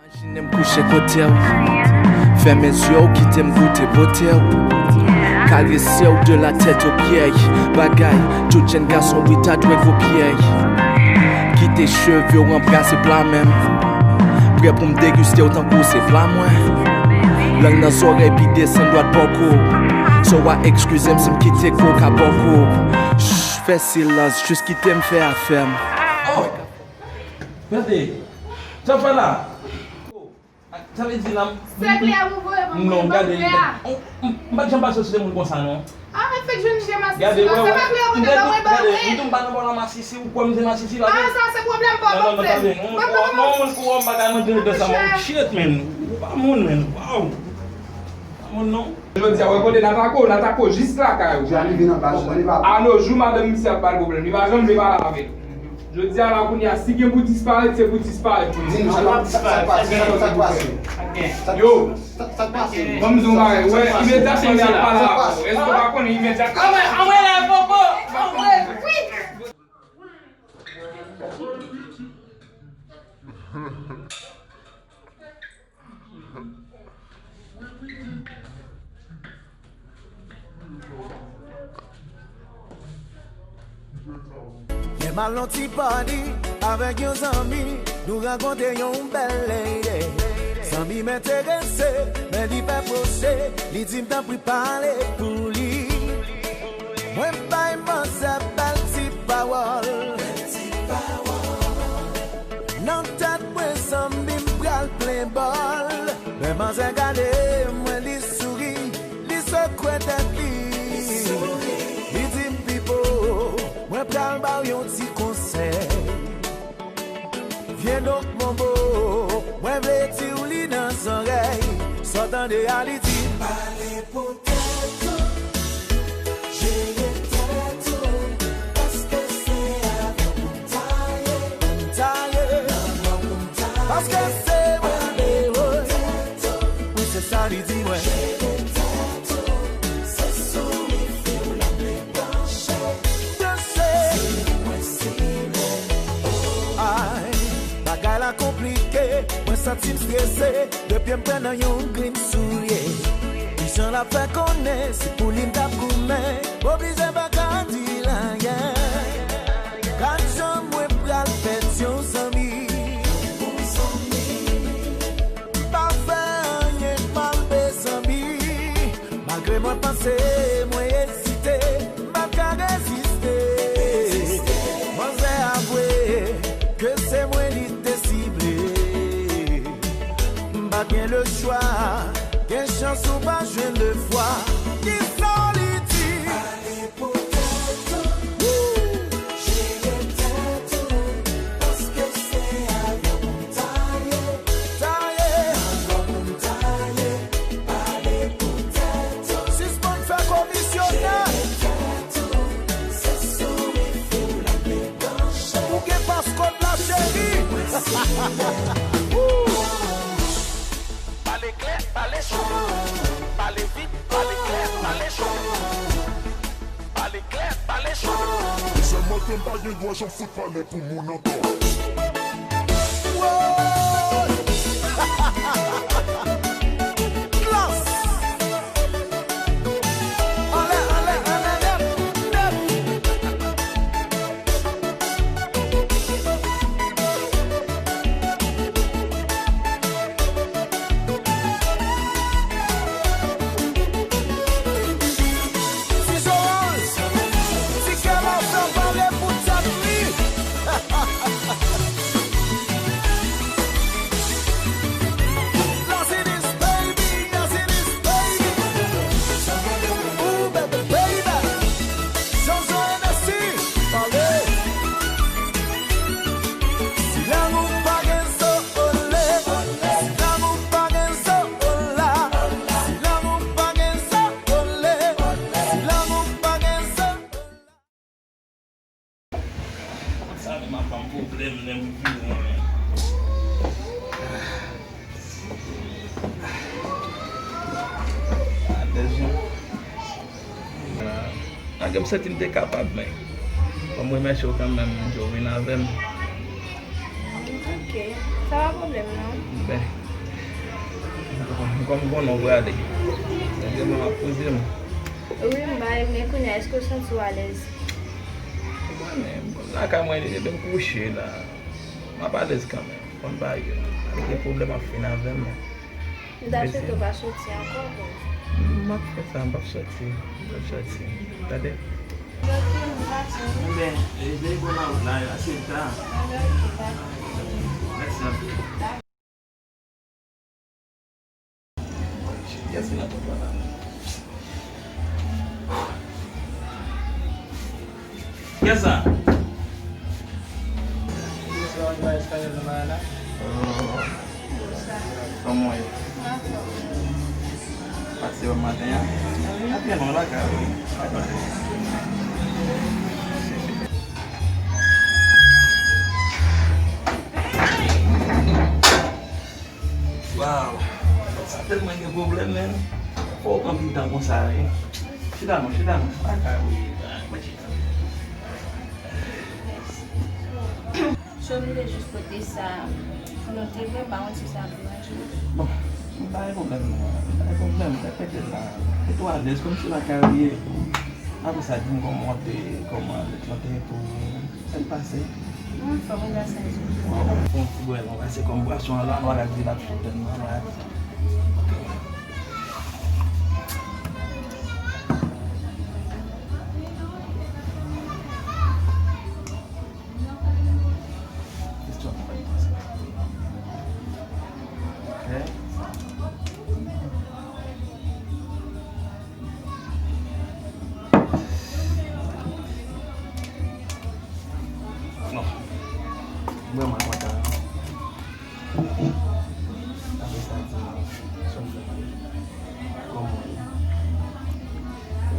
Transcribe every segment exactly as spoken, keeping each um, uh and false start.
Imajine m kouche kote w. Fèmen zye w, kite m goute bote w. Karese w de la tèt o pye. Bagay tout jèn gason wi ta dwe kopye. Kite cheve w anbrase pla men m. Prè pou m degiste w tankou se pla mwen. Lang nan zòrèy pi desann dwat bò kou. So w a ekskize m si m kite koka bò kou. Shh, fè silans, jis kite m fè afè m. Oh! Gade, sa fè la? Sa vle di la. Se kle a ou voye ban mwen, ban kle a. M pa t janm pase sou de moun konsa non. Ah, men fèk jwenn je masisi. Gade, wè, wè. Se pa kle a ou voye ban mwen, ban mwen. M tou m pa nan bò la masisi, ou kwè m se masisi la. Ah, sa se pwoblèm pa w, ban m kle. Ban mwen, ban mwen. Non, moun pou wè m pa ka manje de sa, man. Shit, man. Ou pa moun, man. Wow. Ou pa moun non. Jodi a, wè kote Natako, Natako jis lakay ou. Jodi a li vin anba, jodi a li pa. A no jou, madanm misye ap ba l pwoblèm. Li pa janm vle pale avè l. Jodi a la kounye a, si gen pou disparèt, se pou disparèt pou li. Di nou, sa k pase, sa k pase, sa k pase. Yo, ban m di w yon bagay, wè, imedyatman li ap pale avè w. Èske w pa konnen imedyatman? Anmwe, anmwe la, popo! Anmwe, wi! Yè m al nan ti pati avèk yon zanmi, nou rankontre yon bèl lady. Zanmi m enterese, men li pè pwoche, li di m tanpri pale pou li. Mwen bay manzè bèl ti pawòl. Nan tèt mwen sanble m pral plen bòl. Lè manzè gade mwen li souri, li sekwe tèt li. Li di m pipo, mwen pral ba w yon ti konsèy. Vye donk monbo, mwen vle di w li nan zòrèy. Sa w tande a li di. Pale pou tèt ou, jere tèt ou, paske se avè w pou m ta ye. Pou m ta ye. Nan mò pou m ta ye. Paske se mwen li ye. Wi, se sa li di mwen. Jere tèt ou, se sou wifi w l ap branche. Branche. Si mwen sible. Ay, bagay la konplike, mwen santi m strese. De pye m pran nan yon grenn soulye. Kijan l ap fè konnen se pou li m t ap goumen? M oblije pa ka di l anyen. Gad jan mwen pral pèdi yon zanmi. M pa fè anyen k mal, mezanmi. Malgre mwen panse, mwen ezite. M pa ka reziste. Manzè avwe ke se mwen li te sible. M pa gen lechwa, gen chans ou pa jwenn de fwa. Kisa li di? Pale pou tèt ou. Jere tèt ou. Paske se avè w pou m ta ye. Ta ye. Nan mò pou m ta ye. Pale pou tèt ou. Sispann fè komisyonè. Jere tèt ou. Se sou wifi w l ap branche. Ou gen paskòd la, cheri. Pale klè, pale cho. Pale vit, pale klè, pale cho. Pale klè, pale cho. Sèlman ke m pa gen dwa, jan m fout pale pou moun ankò. Klas! Anlè, anlè, anlè, nèt, nèt! Ti Joel, ti kè la fè pale pou tèt li. Yazinis, baby, Yazinis, baby. Ooh, baby, baby. Jojo Hennessy, pale. Si lanmou pa gen zo, olé. Si lanmou pa gen zo, ola. Si lanmou pa gen zo, olé. Si lanmou pa gen zo, ola. Sa menm ap ban m pwoblèm lè m vini. Attention. Malgre m santi m te kapab, men fò m remèsye w kanmenm, Joe, vin avè m. Sa pa pwoblèm, non. Ben, m konn, m konn, m konnen w prale. Sa gen mwen ap poze m. Wi, m ba, men kounye a, èske w santi w alèz? Ou konnen, lakay mwen, depi m kouche la, m ap alèz kanmenm. Konn bagay yo. Malgre pwoblèm ap fin avè m. M ta swete w pa soti ankò, bro. M p ap fè sa, m p ap soti. M p ap soti. Tande? Ebyen, e, veye gwo nan wout la, yo, ase ta. Mèsi anpil. Kiyès ki nan pòt la la? Kiyès sa? Kòman w ye? Pase wè m maten an? Ap gen lwen lakay ou wi. Waw, sa tèlman gen pwoblèm, men. Fò w pran pil tan konsa, wi. Chita non, chita non. Lakay ou ye, mwen chita. Sou m te jis pote sa pou nou te bwè, pa yon ti sa pou manje. Bon, m pa gen pwoblèm non, m pa gen pwoblèm, repete la. Mete w alèz, kòmsi lakay ou ye. Apre sa, di m kòman w te, kòman lèt lan te ye pou ou. Sa k pase? Mwen anfòm, wi, gras a Dye. Bon, fè yon ti bwè non, pase kòm bwason an la, nou al ak di l ap sou tèn nan, nou al ak sa. Kesyon mwen pa gen sa. Ok. Non. Vrèman kontan. Apre sa, di m, sa w fè? Kòman w ye?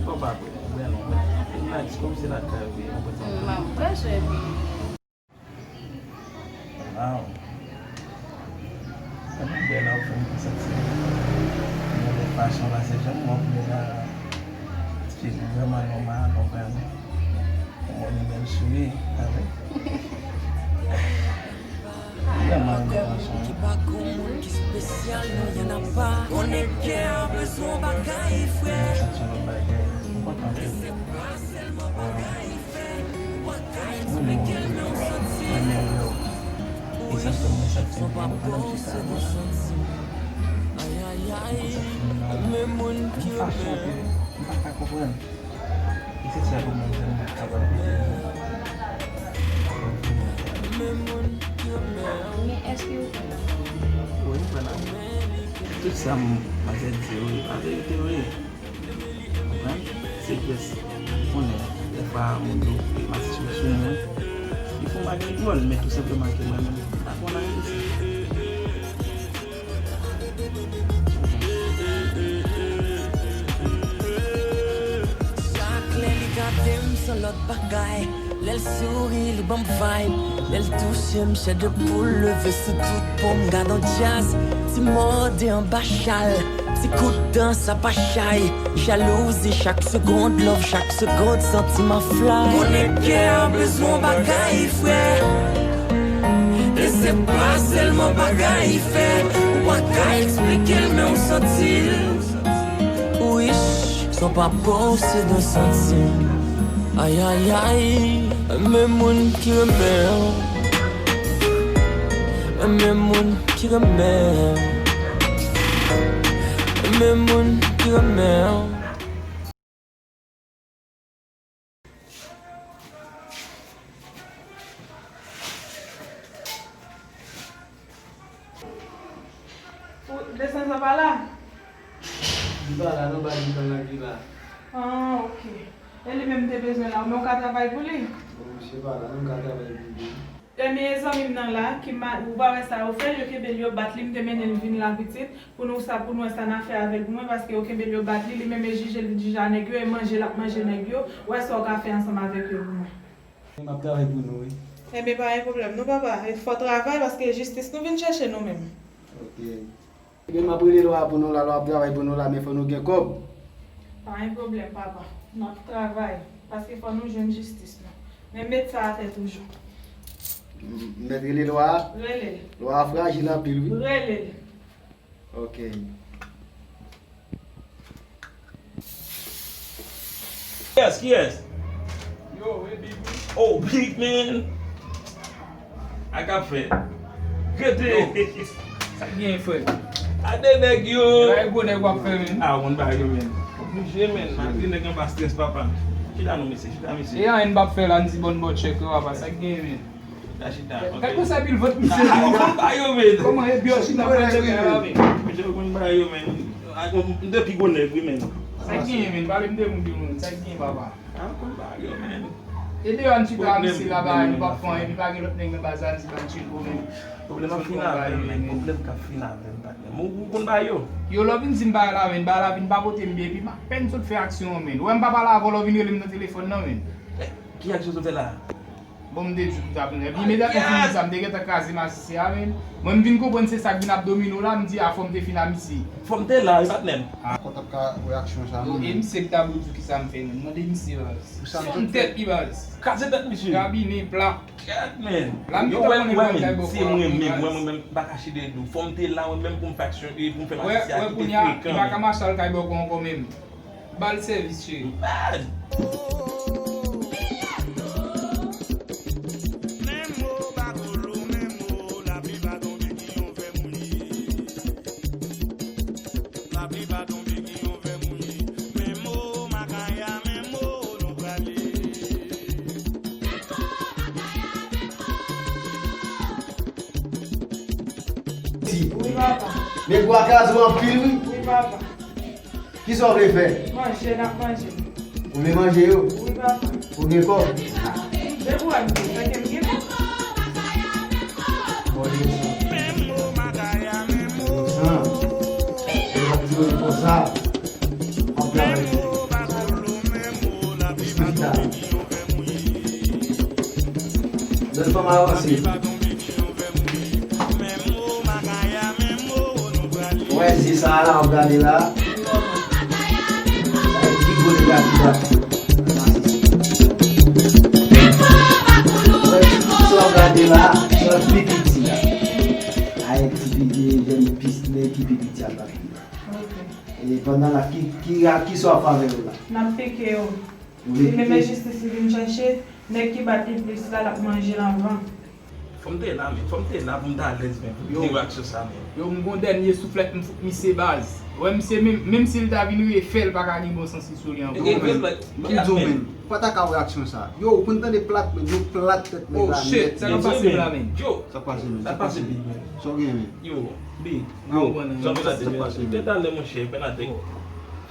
Ou pa vre, vrèman, vrèman. Nice, kòmsi lakay ou ye, ou konprann sa? M ap bezwen byen. Waw. Mwen bèl la, ou fè m santi yon lòt fason la, se jan mwen vle la. Ti fi vrèman nòmal, ou konprann? Mwen ni bèl souri, avè. Vrèman ni bèl souri. Ki pa gon moun ki espesyal, non, y en a pas. Konnen kè a bezwen bagay, frè. Mwen santi yon lòt bagay. Mwen kontan ke, euh, Mwen menm, mwen menm, yo. E sa fè mwen sa fè mwen, mwen pa nan chita la. Mwen santi m nan yon fason ke m pa ka konprann. E se sa pou mwen, mwen pa ka konprann. Men èske ou kwè nan sa? Wi, m kwè nan sa. Tout sa m, manzè di yo, e pa verite vre. Konprann? Se jis, ou konnen, dèfwa, moun yo, e masisi sou moun. Li fè yon bagay dwòl, men tou senpleman ke mwen menm, m pa konn anyen de sa. Chak lè li gade m, se yon lòt bagay. Lè l souri, li ban m vibe. Lè l touche m, chè de poul leve sou tout po m. Gad on djaz, ti mòde anba chal. Ti kout dan, sa pa chay. Jalouzi chak segonn, love chak segonn, santi m a fly. Konnen kè a bezwen bagay, frè. E se pa sèlman bagay fè. Ou pa ka eksplike l, men ou santi l. Wi, san pa pòse de santi. Ay, ay, ay, men moun ki renmen w. Men moun ki renmen w. Men moun ki renmen w. Ou, desann sa pa la? Li pa la, non, pa di tan nan ki la. Ah, ok. E li menm te bezwen la, men w ka travay pou li? Bon, misye pa la, non, m ka travay pou li. Ebyen, e zanmi m nan la, ki ma-, ou pa wè sa yo fè l, yo kenbe l, yo bat li, m te mennen l vin la pitit, pou nou sa, pou nou wè sa n a fè avè l pou mwen, paske yo kenbe l, yo bat li, li menm e jije l vin jije a nèg yo, e manje l ap manje nèg yo, wè sa w ka fè ansanm avèk yo pou mwen. M ap travay pou nou, wi. Ebyen, pa gen pwoblèm, non, papa. E fò travay, paske jistis nou vin chèche nou menm. Ok. Ebyen, m ap rele lwa pou nou la, lwa ap travay pou nou la, men fò nou gen kòb. Pa gen pwoblèm, papa. N ap travay, paske fò nou jwenn jistis nou. Men met sa atè toujou. M mèt rele lwa a? Rele. Lwa a frajil anpil, wi. Rele. Ok. Kiyès, kiyès? Yo, we Big, wi. Oh, Big man. A k ap fèt? Rete. Yo, sa k genyen, frè? A de nèg yo. Bay gwo nèg w ap fè, men. A, w konn bagay yo, men. Oblije, men. Malgre nèg anba strès, papa. Chita non, mesye, chita, mesye. E anyen m p ap fè la, n di bòn bò tchèk yo, papa. Sa k genyen, men? Chita, chita, ok. Gad konsa pil vant misye. A, w konn bagay yo, men. Kòman e byen chita pran tèt la, men? Mesye, w konn bagay yo, men. A, m te pi gwo nèg, wi, men. Sa k genyen, men? Pale m de moun, de moun. Sa k genyen, papa? A, w konn bagay yo, men. E deyò, n chita misye la, ba, n p ap fè anyen, epi pa gen lòt nèg nan baz la, n di, ba, n tcheke w, men. Pwoblèm ap fin avè m, men. Pwoblèm k ap fin avè m, patnè. Ou, ou konn bagay yo? Yo, lè w vin di m bagay la, men, bagay la vin pa pote m byen, epi m apèn sot fè aksyon an, men. Ou wè m pa pale avè w, lè w vin rele m nan telefòn nan, men. Eh, ki aksyon sot fè la? Bon, m te di w tout apre. Epi imedyatman fini sa, m te gentan kraze masisi a, men. Mwen, m vin konprann se sa k vin ap domine w la, m di, a, fò m te fin a misye. Fò m te la, wi, patnè m. A. Kò t ap ka wè aksyon sa, non, men. E misye k ta pou di w kisa m fè, men. Mande misye, baz. Fon tèt li, baz. Kraze tèt misye. Kabine pla. Kèt, men. La, m gentan konnen mwen kay bò kò a, baz. Mwen menm, mwen menm, m pa ka chite di w. Fò m te la, mwen menm, pou m fè aksyon, e pou m fè masisi a kite frekan, men. Wè, wè, kounye a, li pa ka mache al kay bò kò ankò menm. Ba l sèvis, cheri. Bad! Menm mo pa kolo, menm mo, lapli pa tonbe, ki yon vè mouri. Lapli pa tonbe, ki yon vè mouri. Menm mo, makaya, menm mo, nou prale. Wi, papa. Nèg yo a kraze w anpil, wi. Wi, papa. Kisa w vle fè? Manje, n ap manje. Ou vle manje yo? Wi, papa. Ou gen kòb? Depi w wè m gen, fè ke m gen kòb. Bon, yo san. Yo san. Yo pa di yo konsa. Ap travay. Espita. Lòt fanm avanse. Wè, zye sa a la, w ap gade la. Sa e pi gwo nèg la ki bat. Wè, ti piti sa w ap gade la, sa pi piti la. Ayiti pi gen jèn pis nèg ki pi piti a bat li. Ok. E pandan la, ki, ki, kisa w ap fè avè yo la? N ap pike yo. Si menm enjistis li vin chèche, nèg ki bat li plis la, l ap manje l anvan. Fò m te la, men. Fò m te la pou m ta alèz, men, pou m di w aksyon sa, men. Yo, m gon dènye souflèt m fout misye baz. Wè, misye, menm, menm si l ta vin refè, l pa ka gen bon sans li sou li ankò. Ki di w, men? Pa ta ka wè aksyon sa. Yo, ou konn tande plat, men, nou plat tèt nèg la nèt. Oh, shit, sa k ap pase la, men? Yo, sa k pase, men? Sa k pase, men? Sa w gen, men? Yo, Big. Yo, sa k pase, men? Te talè, monchè, Bènatek.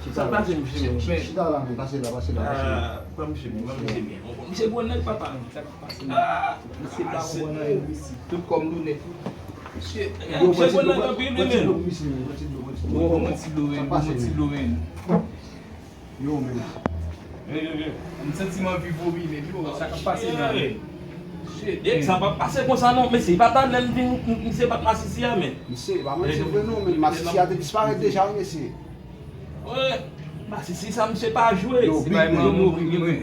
Sa k pase, mesye, men? Chita la, men, pase la, pase la, pase la. Ah, pran misye byen, pran misye byen. Misye gwo nèg, papa. Sa k ap pase, men? Ah, misye pa konprann anyen, wi, si. Tout kòm nou nèt, wi. Yo, misye gwo nèg anpil, wi, men. Pran ti dlo, pran ti dlo, pran ti dlo, pran ti dlo, pran ti dlo. Bon, bon, bon, ti dlo, men, bon, ti dlo, men. Yo, men. Yo, yo, yo. M santi m anvi vomi, men, yo, sa k ap pase la, men? Shit, men. Sa p ap pase konsa, non, mesye. Pa talè m vin, m, m, misye bat masisi a, men. Mesye, pa manti vre, non, men. Masisi a te disparèt deja, wi, mesye. Wè, masisi sa, misye pa jwe. Yo, Big, men, yo mouri, men.